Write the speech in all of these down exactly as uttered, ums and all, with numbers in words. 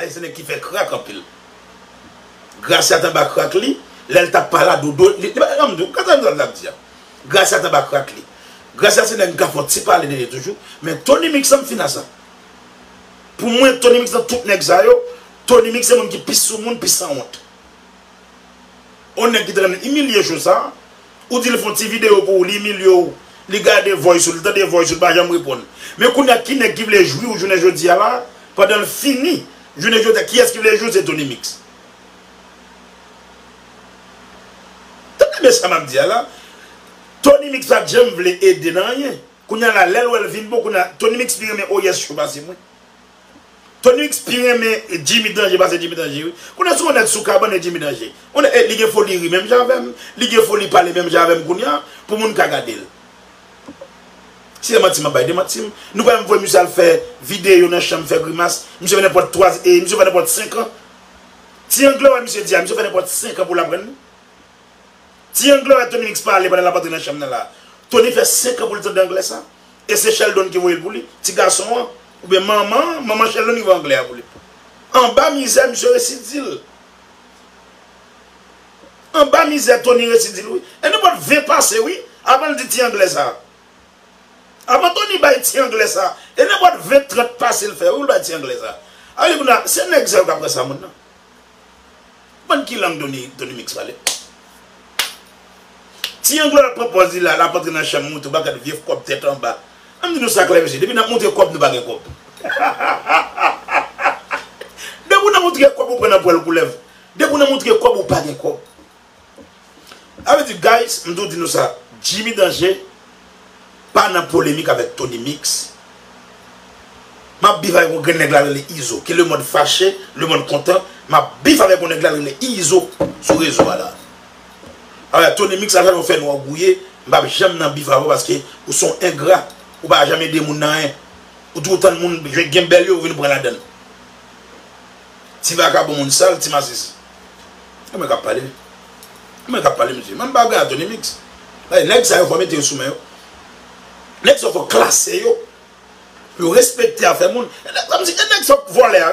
Gracia se nèg ki fè krak anpil. Gracia t anba krak li, lè l t ap pale a Dodo, li, li pa janm di w, gade sa m t ap di a. Gracia t anba krak li. Gracia se nèg m ka fè yon ti pale de li toujou, men Tony Mix an m fin a sa. Pou mwen, Tony Mix nan tout nèg sa yo, Tony Mix se moun ki pi sou moun, pi sanwont. On nèg ki te renmen imilye Cho sa, ou di l fè yon ti videyo pou ou, li imilye w, li gade voice ou, li tande voice ou, li pa janm reponn. Men kounye a, ki nèg ki vle jwi w jounen jodi a la, pandan l fini, jounen jodi a, kiyès ki vle jwi w? Se Tony Mix. Tande byen sa m ap di a la, Tony Mix pa t janm vle ede nan anyen. Kounye a la, lè l wè l vin bon, kounye a, Tony Mix pi renmen Oyès Cho pase mwen. Tony Mix pi renmen Jimmy Danje pase Jimmy Danje, wi. Kounye a se yon nèg sou kabann e Jimmy Danje. Yon nèg, eh, li gen foli ri menm jan avè m, li gen foli pale menm jan avè m kounye a, pou moun ka gade l. Si se manti m ap bay, demanti m. Nou pa menm voye misye al fè videyo nan chanm, fè grimas. Misye fè nenpòt twa, e misye fè nenpòt senk an. Ti anglè wè misye di a, misye fè nenpòt senk an pou l aprann li. Ti anglè wè Tony Mix pale pandan l ap antre nan chanm nan la. Tony fè senk an pou l tande anglè sa. E se Sheldon ki voye l pou li. Ti gason an, oubyen manman, manman Sheldon ki voye anglè a pou li. Anba mizè, misye resi di l. Anba mizè, Tony resi di l, wi. E nenpòt ven pase, wi, avan l di ti anglè sa. Avan Tony bay ti anglè sa, e nenpòt ven, trant pase l fè, wi, l bay ti anglè sa. A, li kounye a, se nèg sa yo k ap pran sa moun nan. Bann ki lang Tony, Tony Mix pale? Ti anglè ap pran pòz li la, l ap antre nan chanm moutre bagad vye kòb tèt anba. Ann di nou sa klè, mesye, depi n ap moutre kòb, nou pa gen kòb. Depi w nan moutre kòb, ou pran nan pwèl koulèv. Depi w nan moutre kòb, ou pa gen kòb. A vle di, guys, m tou di nou sa, Jimmy Danje pa nan polemik avèk Tony Mix. M ap bif avèk yon grenn nèg la rele Izo, ke lemonn fache, lemonn kontan, m ap bif avèk yon nèg la rele Izo sou rezo a la. Alò, Tony Mix la, jan nou fè nou angouye, m p ap janm nan bif avè w paske ou se yon engra, ou pa janm ede moun nan anyen. Ou toujou tann moun gen bèl yo, ou vin pran ladann. Ti vakabon moun sal, ti masis. E mwen k ap pale. E mwen k ap pale, mesye. Mwen m pa gen a Tony Mix. Nèg sa yo fò mete yo sou men yo. Nèg sa yo fò klase yo. Pou yo respekte afè moun. E nèg sa, m di, e nèg sa vòlè a.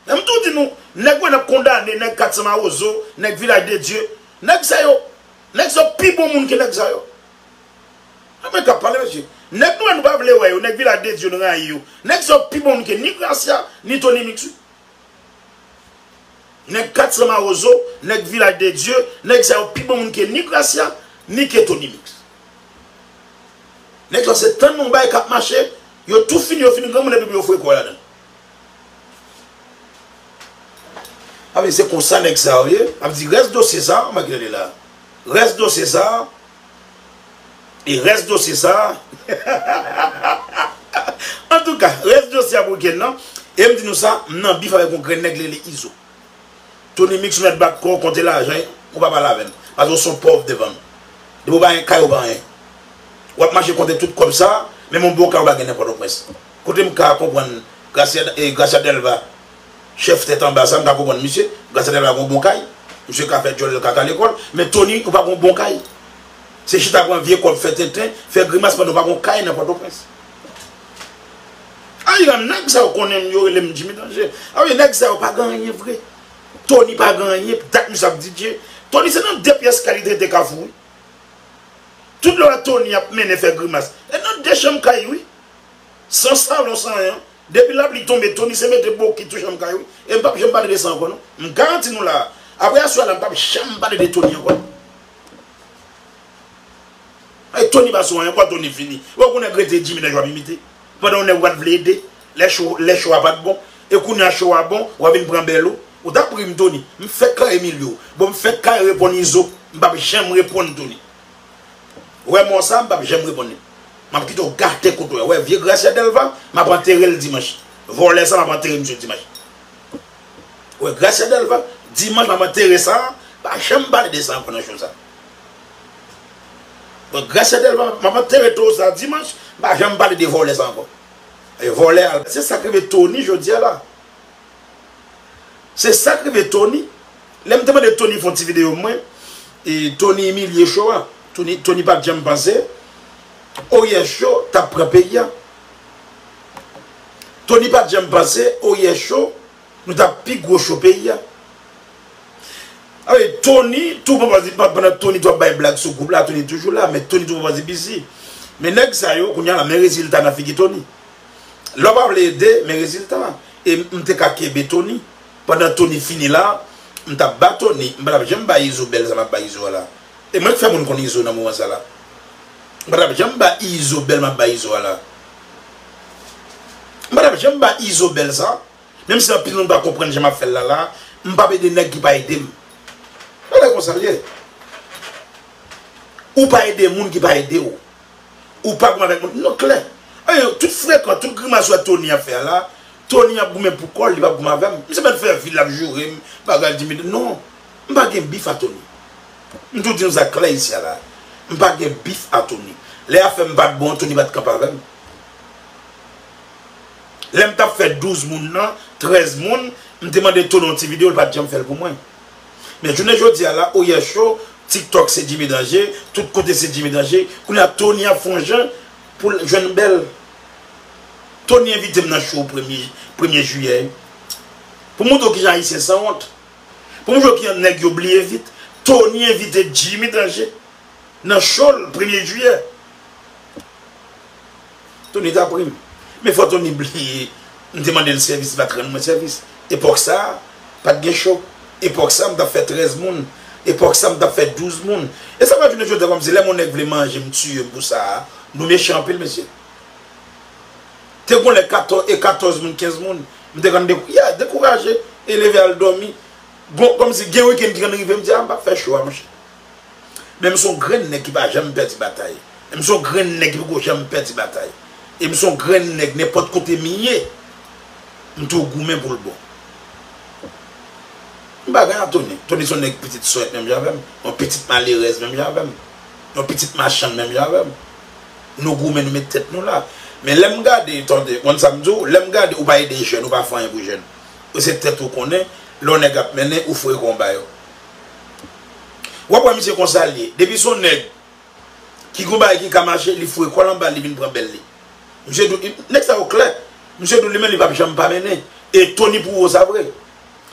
Men m tou di nou, nèg wè n ap kondane, nèg kat san mawozo, nèg Vilaj de Dye. Nèg sa yo, nèg sa yo pi bon moun ke nèg sa yo. E mwen k ap pale, mesye. Nèg nou wè nou pa vle wè yo, nèg Vilaj de Dye nou rayi yo. Nèg sa yo pi bon moun ke ni Gracia, ni Tony Mix, wi. Nèg kat san mawozo, nèg Vilaj de Dye, nèg sa yo pi bon moun ke ni Gracia, ni ke Tony Mix. Nèg sa se tann yon bagay k ap mache, yo tou fini, yo fin granmoun epi pou yo foure kò yo ladan. A vle di se konsa nèg sa yo ye, ap di rès dosye sa, m a gade la. Rès dosye sa, E rès dosye sa a, antouka, rès dosye a pou wikenn nan, e m di nou sa, m nan bif avèk yon grenn nèg rele Izo. Tony Mix, ou mèt bat kò w, konte lajan, ou pa pale avè m. Paske w se yon pòv devan m. Depi w pa gen kay, ou pa anyen. W ap mache konte tout kòb sa a, menm yon bon kay ou pa gen nan Pòtoprens. Kote m ka konprann Gracia, e, Gracia Delva, chèf tèt anba sa, m ka konprann misye. Gracia Delva gen yon bon kay. Misye ka fè djòl, l ka, ka lekòl. Men Tony, ou pa gen yon bon kay. Se chita pran vye kòb, fè tenten, fè grimas pandan w pa gen yon kay nan Pòtoprens. Aywa, nèg sa yo konnen m, yo rele m Jimmy Danje. A wi, nèg sa yo pa gen anyen vre. Tony pa gen anyen, dat misye ap di Dye. Tony se nan de pyès kay li te rete Kafou, wi. Tout lè w wè Tony ap mennen fè grimas, e nan de chanm kay, wi. San salon, san anyen. Depi lapli tonbe, Tony se mete bokit sou chanm kay, wi. E m p ap janm pale de sa ankò, non. M garanti nou la a. Apre aswè a la, m p ap janm pale de Tony ankò, non. Ay, Tony pa sou anyen, kwa Tony fini. Wè, kounye a rete Jimmy nan jwa imite. Pandan yon nèg ou pa t vle ede, lè cho, lè cho a pa t bon. E kounye a cho a bon, w a vin pran bèl ou. Ou t ap ri m, Tony. M fèk kare imilye w. Bon, m fèk kare reponn Izo. M p ap janm reponn, Tony. Ou wè mò sa, m p ap janm reponn li. M ap kite w gate kout ou. Ou wè vye Gracia Delva, m ap antere l dimanch. Vòlè sa, m ap antere misye dimanch. Ou wè Gracia Delva, dimanch, m ap antere sa, pa janm pale de sa ankò nan show sa. Bon, Gracia Delva, m ap antere towo sa dimanch, pa janm pale de vòlè sa ankò. E vòlè a, se sa k rive Tony jodi a la. Se sa k rive Tony. Lè m te mande Tony fè yon ti videyo mwen, e Tony imilye cho a. Tony, Tony pa t janm panse Oyè Cho t ap pran peyi a. Tony pa t janm panse Oyè Cho Nou t ap pi gwo cho peyi a. Awe, Tony, tou pran pòz li, pandan Tony t ap bay blag sou gwoup la, Tony toujou la, men Tony tou pran pòz li bizi. Men nèg sa yo, kounye a la, men rezilta nan figi Tony. Lè w pa vle ede, men rezilta. E m te ka kenbe Tony. Pandan Tony fini la, m t ap ba Tony, m pa t ap janm ba Izo bèl sa m ap ba Izo a la. E mwen k fè moun konn Izo nan moman sa la. M pa t ap janm ba Izo bèl m ap ba Izo a la. M pa t ap janm ba Izo bèl sa. Menm si anpil moun pa konprann jan m ap fè l la la, m p ap ede nèg ki pa ede m. Bagay konsa l ye. Ou pa ede moun ki pa ede w. Ou pa goumen avèk moun. Non, klè. Ayo, tout frekan, tout grimas wè Tony ap fè a la, Tony ap goumen pou kò l, li p ap goumen avè m. Misye mèt fè vi l ap joure m, bagay Jimmy. Non. M pa gen bif a Tony. M tou di nou sa klè isi a la. M pa gen bif a Tony. Lè afè m pa t bon, Tony pa t kanpe avè m. Lè m t ap fè douz moun nan, trèz moun, m te mande Tony yon ti videyo, l pa t janm fè l pou mwen. Men jounen jodi a la, Oyè Show, TikTok se Jimmy Danje, tout kote se Jimmy Danje. Kounye a Tony ap fè yon jan pou l jwenn bèl. Tony envite m nan show premye, premye jiyè. Pou montre w kijan Ayisyen sanwont. Pou montre w kijan nèg yo bliye vit. Tony envite Jimmy Danje nan show l premye jiyè. Tony t ap ri m. Men fò Tony bliye, m te mande l sèvis, li pa t rann mwen sèvis. Epòk sa a, pa t gen cho. Epòk sa a, m t ap fè trèz moun. Epòk sa a, m t ap fè douz moun. E sa fè jounen jodi a, kòmsi lè yon nèg vle manje m, tiye m pou sa a, nou mechan anpil, mesye. Te gon lè katòz, e katòz moun, kenz moun. M te konn dekou-, yeah, dekouraje, e leve al dòmi. Gon, kòmsi gen wikenn ki konn rive, m di, a, m p ap fè cho a, monchè. Men m se yon grenn nèg ki pa janm pèdi batay. M se yon grenn nèg ki poko janm pèdi batay. E m se yon grenn nèg, nenpòt kote m ye, m toujou goumen pou l bon. M pa gen a Tony. Tony se yon nèg pitit sòt menm jan avè m. Yon pitit malerèz menm jan avè m. Yon pitit machann menm jan avè m. Nou goumen, nou met tèt nou la. Men lè m gade, tande, konn sa m di w, lè m gade ou pa ede jèn, ou pa fè anyen pou jèn. Ou se tèt ou konnen, lè yon nèg ap mennen, ou foure kò w ba yo. W ap wè misye konsa l ye. Depi se yon nèg ki gon bagay ki ka mache, li foure kò l anba, li vin pran bèl li. Misye di w, nèg sa yo klè. Misye di w li menm li p ap janm pa mennen. E Tony pou ou sa vre.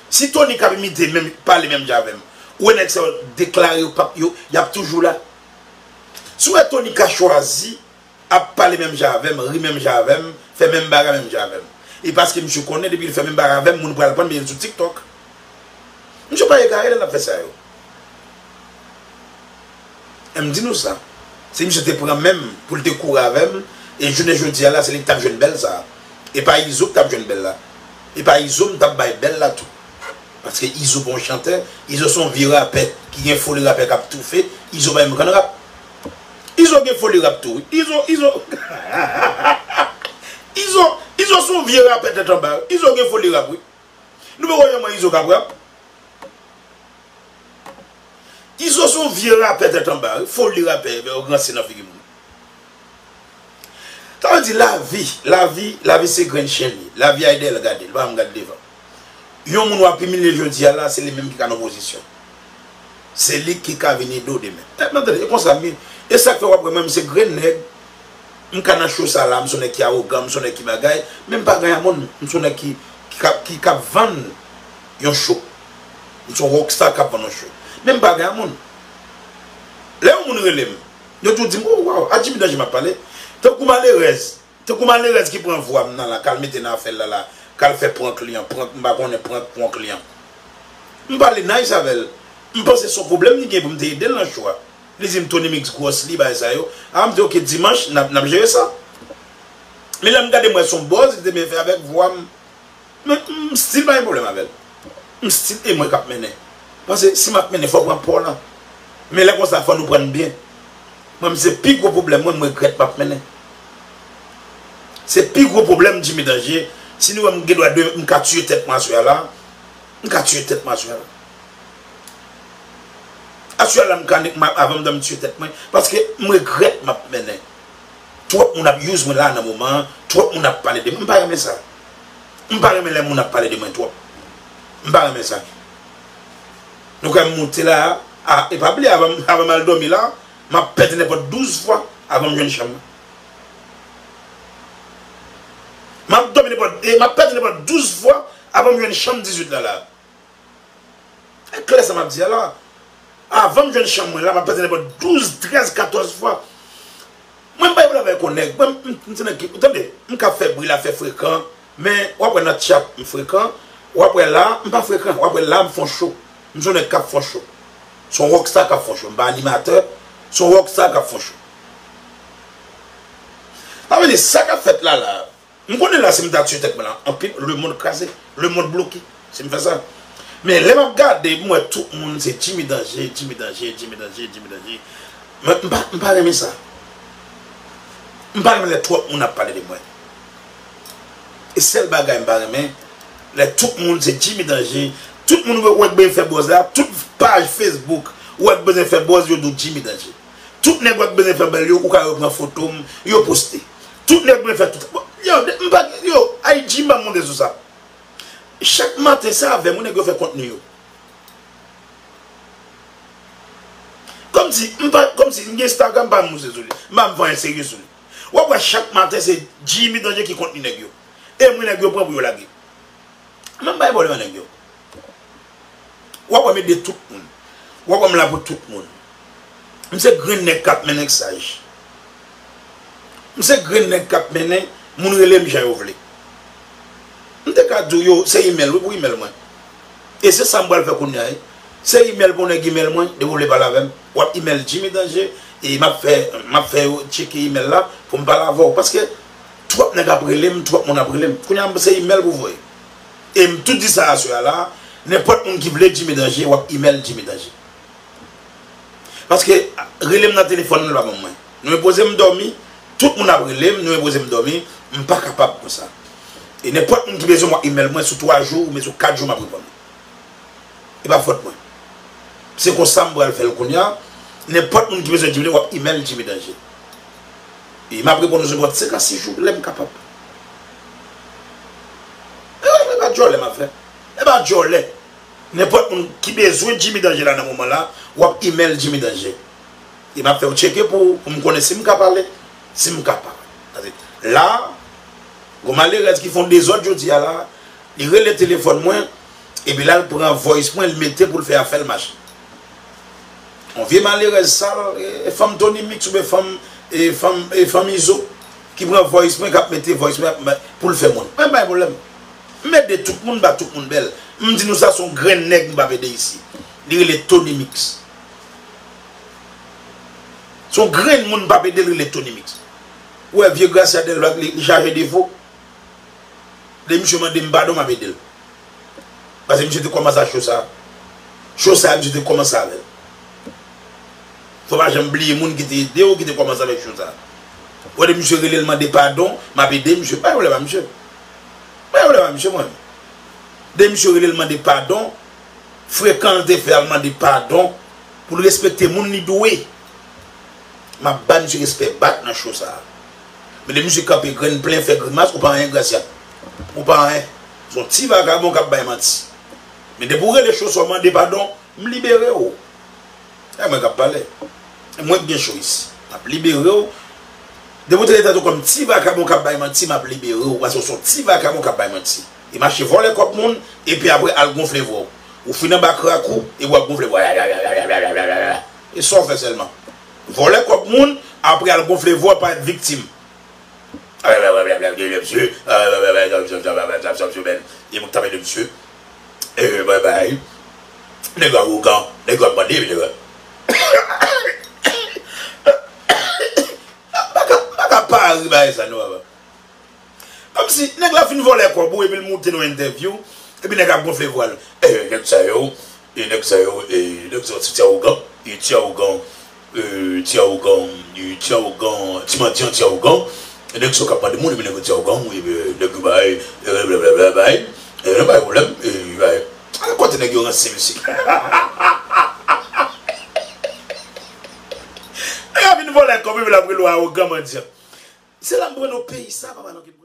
Si Tony k ap imite menm, pale menm jan avè m, ou wè nèg sa yo deklare yo p ap, yo, y ap toujou la. Si w wè Tony ka chwazi ap pale menm jan avè m, ri menm jan avè m, fè menm bagay menm jan avè m. E paske misye konnen depi l fè menm bagay avè m, moun pral pran l mete l sou TikTok. Misye pa egare lè l ap fè sa yo. E m di nou sa. Si misye te pran men m pou l te kouri avè m, e jounen jodi a la, se li k t ap jwenn bèl sa a. E pa Izo k t ap jwenn bèl la. E pa Izo m t ap bay bèl la tou. Paske Izo pa yon chantè. Izo se yon vye rapè ki gen foli rapè k ap toufe. Izo pa menm konn rap. Izo gen foli rap tou, wi. Izo, Izo, Izo, Izo se yon vye rapè tèt anba. Izo gen foli rap, wi. Nou poko janm wè Izo k ap rap. Izo se yon vye rapè tèt anba, wi. Foli rapè, ranse nan figi moun. Sa vle di lavi, lavi, lavi se grenn chen li. Lavi a ede l gade, li pa janm gade devan. Yon moun w ap imilye jodi a la, se li menm ki ka nan opozisyon. Se li ki ka vin ede w demen. Tèt mwen tande, e konsa m ye. E sa k fè w ap wè mwen, m se grenn nèg, m ka nan cho sa la, m se yon nèg ki awogan, m se yon nèg ki bagay, men m pa ganyan moun, m se yon nèg ki, ki k ap, ki k ap vann yon cho. M se yon rockstar k ap vann yon cho. Men m pa ganyan moun. Lè yon moun rele m, yo toujou di m, "Oh, waw, a Jimmy Danje m ap pale." Tankou malerèz. Tankou malerèz ki pran vwa m nan la, k al mete nan afè l la la, k al fè prank li an, prank, m pa konnen prank, prank li an. M pale nice avè l. M panse se yon pwoblèm li gen pou m te ede l nan cho a. Li di m Tony Mix gwòs li, bagay sa yo. A, m di, "Ok, dimanch, n ap, n ap jere sa." Men lè m gade m wè se yon buzz li te vin fè avèk vwa m. Men m still pa gen pwoblèm avè l. M still e mwen k ap mennen. Paske si m ap mennen, fò w pran pa w lan. Men lè konsa, fò nou pran n byen. Mwen, m se pi gwo pwoblèm mwen, m regrèt m ap mennen. Se pi gwo pwoblèm Jimmy Danje. Si nou wè m gen dwa de, m ka tiye tèt mwen aswè a la. M ka tiye tèt mwen aswè a la. Aswè a la, m ka, m, avan m dòmi, m tiye tèt mwen. Paske m regrèt m ap mennen. Twòp moun ap use mwen la nan moman an, twòp moun ap pale de mwen. M pa renmen sa. M pa renmen lè moun ap pale de mwen twòp. M pa renmen sa. Nou ka moute la a, e pa bliye, avan, avan m al dòmi la, m ap pète nenpòt douz fwa avan m jwenn chanm nan. M ap dòmi nenpòt, e m ap pète nenpòt douz fwa Avan m jwenn chanm dizuit la la. E klè sa m ap di a la. Avan m jwenn chanm mwen la, m ap pèdi nenpòt douz, trèz, katòz fwa. Mwen m pa gen pwoblèm avèk yon nèg. Mwen m, m, m se nèg ki, ou tande, m ka fè bri la, fè frekan, men w ap wè nan tchat m frekan, w ap wè la, m pa frekan, w ap wè la, m fon cho. M se yon nèg k ap fon cho. Se yon rockstar k ap fon cho. M pa animatè, se yon rockstar k ap fon cho. Sa vle di, sa k ap fèt la la, m konnen la, si m ta tiye tèt mwen la, anpil, lemonn kraze, lemonn bloke, si m fè sa. Men lè m ap gade, m wè tout moun se Jimmy Danje, Jimmy Danje, Jimmy Danje, Jimmy Danje. Mwen, m pa, m pa renmen sa. M pa renmen lè twòp moun ap pale de mwen. E sèl bagay m pa renmen, lè tout moun se Jimmy Danje, tout moun wè, wè k bezwen fè buzz la, tout paj Facebook wè k bezwen fè buzz, yo di w Jimmy Danje. Tout nèg wè k bezwen fè bèl yo, ou ka yo pran foto m, yo poste. Tout nèg bezwen fè tout. Bon, yo, de- m pa, yo, Ayiti, m pa monte sou sa. Chak maten, se avè m wi nèg yo fè kontni yo. Kòmsi, m pa, kòmsi m gen Instagram, m pa monte sou li. M pa fè anyen serye sou li. W ap wè chak maten, se Jimmy Danje ki kontni nèg yo. E mwen nèg yo pran pou yo lage. Mwen m pa gen pwoblèm ak nèg yo. W ap wè m ede tout moun. W ap wè m la pou tout moun. M se grenn nèg k ap mennen k saj. M se grenn nèg k ap mennen, moun rele m jan yo vle. M te ka di w yo, se email wi pou email mwen. E se sa m pral fè kounye a wi. Se email pou nèg email mwen, depi w vle pale avè m, w ap email Jimmy Danje, e m ap fè, m ap fè yo tcheke email la pou m pale avè w. Paske twòp nèg ap rele m, twòp moun ap rele m. Kounye a, se email pou voye. E m tou di sa aswè a la, nenpòt moun ki vle Jimmy Danje, w ap email Jimmy Danje. Paske rele m nan telefòn nan, l pa ban mwen. Nou enpoze m dòmi, tout moun ap rele m, nou enpoze m dòmi, m pa kapab konsa. E nenpòt moun ki bezwen m, w ap email mwen, sou twa jou oubyen sou kat jou, m ap reponn. E pa fòt mwen. Se konsa m pral fè l kounye a. Nenpòt moun ki bezwen Jimmy, w ap email Jimmy Danje. E m ap reponn ou sou nenpòt senk a sis jou, lè m kapab. E pa, e pa djòlè m ap fè. E pa djòlè. Nenpòt moun ki bezwen Jimmy Danje la nan moman la, w ap email Jimmy Danje. E m ap fè w tcheke pou, pou m konnen si m ka pale, si m ka pa. Paske la, gon malerèz ki fè yon dezòd jodi a la, li rele telefòn mwen, epi l al pran voice mwen, li mete pou l fè afè l mache. Yon vye malerèz sal, e, e fanm Tony Mix oubyen fanm, e fanm, e fanm Izo, ki pran voice mwen, k ap mete voice mwen, ap, pou l fè moun. Mwen pa gen pwoblèm. M ede tout moun, ba tout moun bèl. M di nou sa, se yon grenn nèg m p ap ede isi. Li rele Tony Mix. Se yon grenn moun m p ap ede, li rele Tony Mix. Ou wè vye Gracia Delvac, li, li chaje defo. Lè misye mande m padon, m ap ede l. Paske misye te kòmanse ak cho sa. Cho sa, misye te kòmanse avè l. Fò pa janm bliye moun ki te ede w, ki te kòmanse avèk cho sa. Ou wè, lè misye rele l mande padon, m ap ede misye. Pa gen pwoblèm ak misye. Pa gen pwoblèm ak misye, mwen. Lè misye rele l mande padon, frekan l te fè al mande padon pou l respekte moun li dwe. M ap bay misye respè bak nan cho sa a. Men lè misye kanpe grenn plen fè grimas, ou pa anyen, Gracia. Ou pa anyen. Se yon ti vagabon k ap bay manti. Men depi w rele cho sa w mande padon, m libere w. E mwen k ap pale. E mwen k gen cho isi. M ap libere w. Depi w trete tèt ou kòm ti vagabon k ap bay manti, m ap libere w. Paske w se yon ti vagabon k ap bay manti. E mache vòlè kòb moun, epi apre al gonfle vwa w. Ou fin anba krak ou, epi w ap gonfle vwa. E sa w fè sèlman. Vòlè kòb moun, apre al gonfle vwa, parèt viktim. E moun k t ap ede misye. E bay bay. Nèg yo awogan, nèg yo ap mande, nèg yo. M pa ka, m pa ka pa ri bagay sa non, papa. Kòmsi nèg la fin vòlè kòb ou epi l moute nan yon entèvyou, epi nèg la ap gonfle vwa l. E nèg sa yo, e nèg sa yo, e nèg sa yo, se ti awogan, e ti awogan, e ti awogan, e ti awogan, ti mandyan, ti awogan. E nèg sa yo k ap mande moun, epi nèg yo ti awogan, epi nèg yo bay, e blablabla bay. E nan bay pwoblèm, e bay. Ala kote nèg yo ranse, mesye. Nèg la fin vòlè kòb, epi l ap rele w awogan, mandyan. Se la m pran nan peyi sa, papa, nan ki